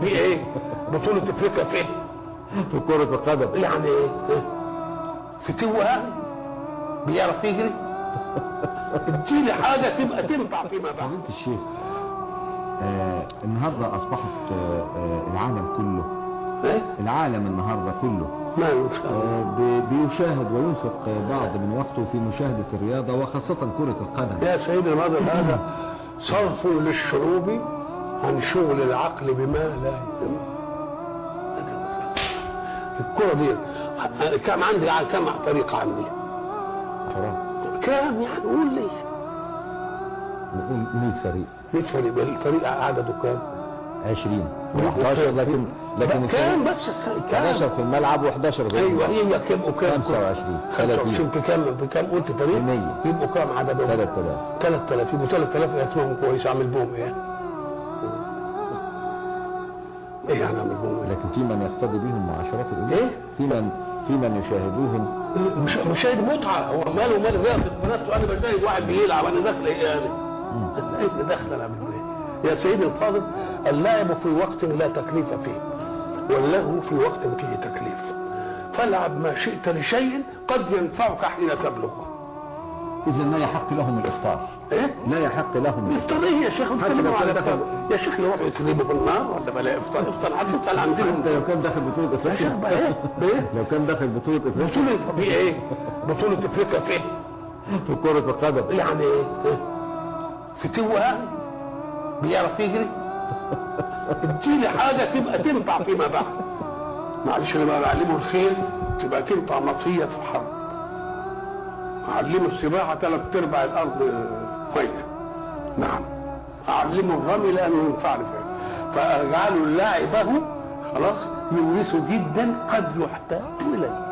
في ايه؟ بطولة افريقيا في ايه؟ في كرة القدم. يعني ايه؟ فتوه يعني؟ بيعرف يجري؟ اديني حاجة تبقى تنفع فيما بعد. فضيلة الشيخ، النهارده اصبحت العالم كله، ايه؟ العالم النهارده كله ما ان شاء الله بيشاهد وينفق بعض من وقته في مشاهدة الرياضة وخاصة كرة القدم. يا سيدي الناظر، هذا صرف للشعوب عن شغل العقل بما لا يهم. هذا المثال. الكرة دي كم عندي، كم فريق عندي؟ حرام. كام يعني؟ قول لي. نقول 100 فريق. 100 فريق، الفريق عدده كام؟ 20 11، لكن كام بس؟ كام؟ 11 في الملعب و11 غير. ايوه، هي كام وكام؟ 25. 25 في كام؟ في كام قلت فريق؟ 100. يبقوا كام عددهم؟ 3000. 3000، يبقوا 3000 اسمهم كويس، اعمل بهم ايه؟ ايه يعني اعمل بهم ايه؟ لكن في من يقتدي بهم عشرات الالوف. إيه؟ في من يشاهدوهم. مشاهد متعه، هو ماله مال ده بنفسه؟ انا بشاهد واحد بيلعب، انا داخل ايه يعني؟ انا ايه داخل انا اعمل ايه؟ يا سيدي الفاضل، اللعب في وقت لا تكليف فيه، واللهو في وقت فيه تكليف. فالعب ما شئت لشيء قد ينفعك حين تبلغ. اذا لا يحق لهم الافطار. ايه؟ لا يحق لهم افطار ايه يا شيخ؟ حتى لو بتتكلموا كان على دخل- افطار يا شيخ؟ يروحوا يترموا في النار ولا بلا افطار؟ افطار هتفطر عندهم حتى لو كان داخل بطولة يا افريقيا. شيخ بقى ايه؟ بايه؟ لو كان داخل بطولة افريقيا. بطولة في ايه؟ بطولة افريقيا في ايه؟ في كرة القدم. يعني ايه؟ فتوه يعني؟ بيعرف يجري؟ اديني حاجة تبقى تنفع فيما بعد. معلش، انا بقى بعلمه الخيل تبقى تنفع مطية في الحرب. اعلمه السباحة 3/4 الارض مية. نعم. اعلمه الرمي لانه ينفعني فيه. فاجعله لاعبه خلاص يورثه جدا قد يحتاج اليه.